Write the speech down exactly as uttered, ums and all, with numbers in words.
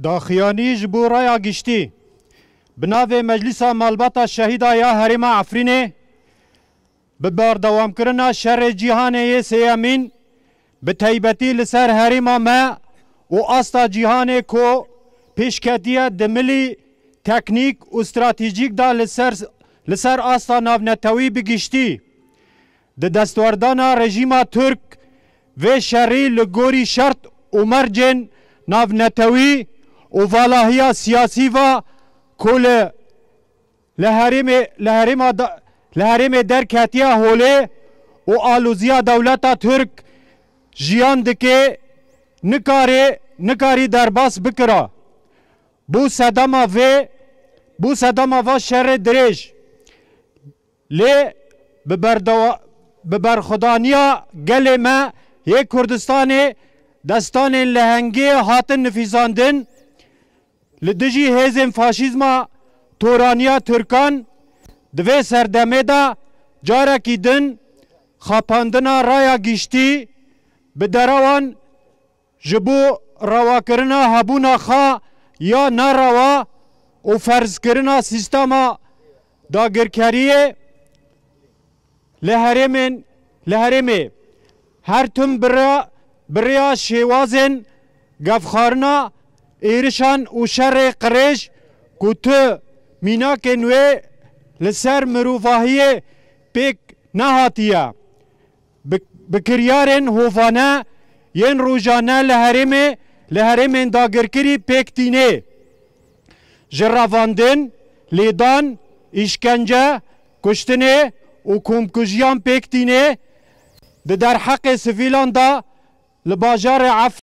Daxiyanî ji bo raya giştî. Bi navê Meclîsa Malbata Şehîda ya Herêma Efrînê, bi berdewamkirina şerê cîhanê yê sêyemîn, bi taybetî li ser herêma me û asta cîhanê ku pêşketiye di milî, teknîk û stratejîk de li ser, li ser asta navnetewî bi giştî. Di destwerdana rejîma Tirk vê şerî li gorî şert û mercên navnetewî û valahiya siyasî ve ku li, li herêmê, li herêma da, li herêmê derketiye holê û alûziya dewleta Tirk jiyan dike, nikarê, nikarî derbas bikira. Bû sedema vê, bû sedema va şerê dirêj. Lê bi berdewa-, bi berxwedaniya gelê me yê Kurdistanê destanên lehengê hatin nifîsandin, li dijî hêzên faşîzma toraniya Tirkan di vê serdemê de carekî din xapandina raya giştî bi derewan ji bo rewakirina hebûna xwe ya nerewa û ferzkirina sîstema dagirkeriyê li herêmên, li herêmê her tim bi rê-, bi rêya şêwazên gefxwarina, êrişan û şerê qirêj ku tu mînakên wê li ser mirovahiyê pêk nehatiye. Bi, bi kiryarên hovane yên rojane li herêmê, li herêmên dagirkirî pêk tîne. Ji revandin, lêdan, îşkence, kuştinê û komkujiyan pêk tîne. Di derheqê sivîlan de li bajarê Efrînê